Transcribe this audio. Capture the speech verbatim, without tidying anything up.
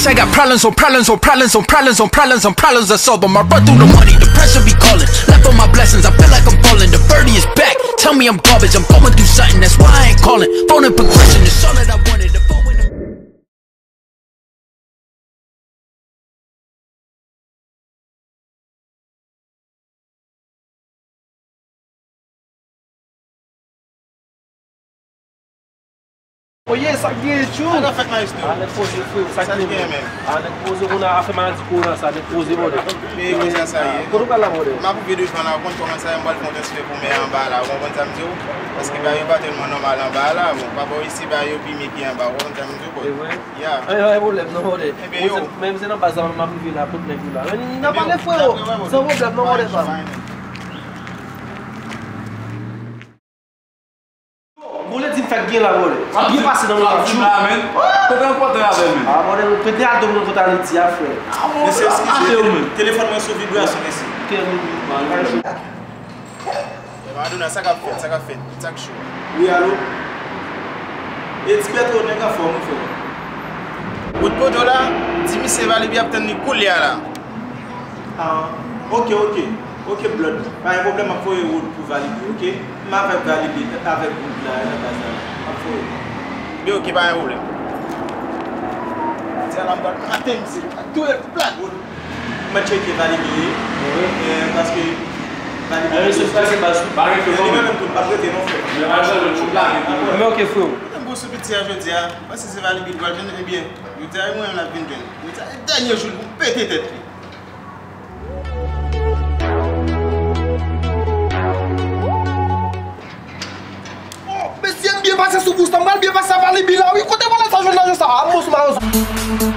I got problems on problems on problems on problems on problems on problems. I solve 'em. I run through the money, the pressure be calling. Left on my blessings, I feel like I'm falling. The birdie is back. Tell me I'm garbage, I'm going through something, that's why I ain't calling. Phone in progression, it's all that I wanted. The phone in the Oye, sa k genyen, tjou? Sa k ap fèt, maestro? A, nèg poze, freo, sa k genyen, menm? A, nèg poze, moun a, afè maladi kowona sa, nèg poze, brother. Men e konsa sa ye. Kote w pral la, brother? M ap rive devan la, ou konn kòman sa ye, m pral fè yon transfè pou mè anba la, ou konprann sa m di w? Paske bagay yo pa tèlman nòmal anba la, bon, pa bò isi, bagay yo pi mye ki anba, ou konprann sa m di w, brother? E vre? Ya. Ay, ay, pwoblèm, non, brother. Ebyen, yo. Menm se nan baz la, m ap rive la, tout nèg yo la. N ap pale, freo. San pwoblèm, non, brother, pa. Bon, lè di m fèk gen la, brother. M ap byen pase nan lokal, tjou. Konprann pòtè avè m. A, brother, prete a do m nan kot Ayiti a, frè. Mesye, eskize, telefòn mwen sou vibrasyon, mesye. Madonna, sa k ap fèt, sa k ap fèt, sa k cho? Wi, alo? E ti Bèto, nèg anfòm, wi, frè. Wood Podo la, di misye Valibi ap tann li koulye a la. A, oke, oke. Oke, blood. Pa gen pwoblèm, m ap voye wood pou Valibi, oke? M avèk Valibi, avèk wood la, nan baz la. M ap voye. Ebyen, oke, pa gen pwoblèm. Di a la, m pral mate misye, m pral touye l plat. Wood. Mwen tcheke Valibi ye. Wi. E, paske Valibi. E, se pa, se pa sou. Pa gen pwoblèm. Li menm tout, pa rete non, frè. Men oke, freo. Mwen gwo sou piti a jodi a. Paske se Valibi l pral jwenn, ebyen, jodi a, e mwen menm l ap vin jwenn. Jodi a, e dènye jou l pou m pete tèt li. Oh, mesye, m byen pase sou bous la, m pral byen pase a Valibi la, wi. Kote vòlè sa jwenn lajan sa? A, m bon sou mawozo.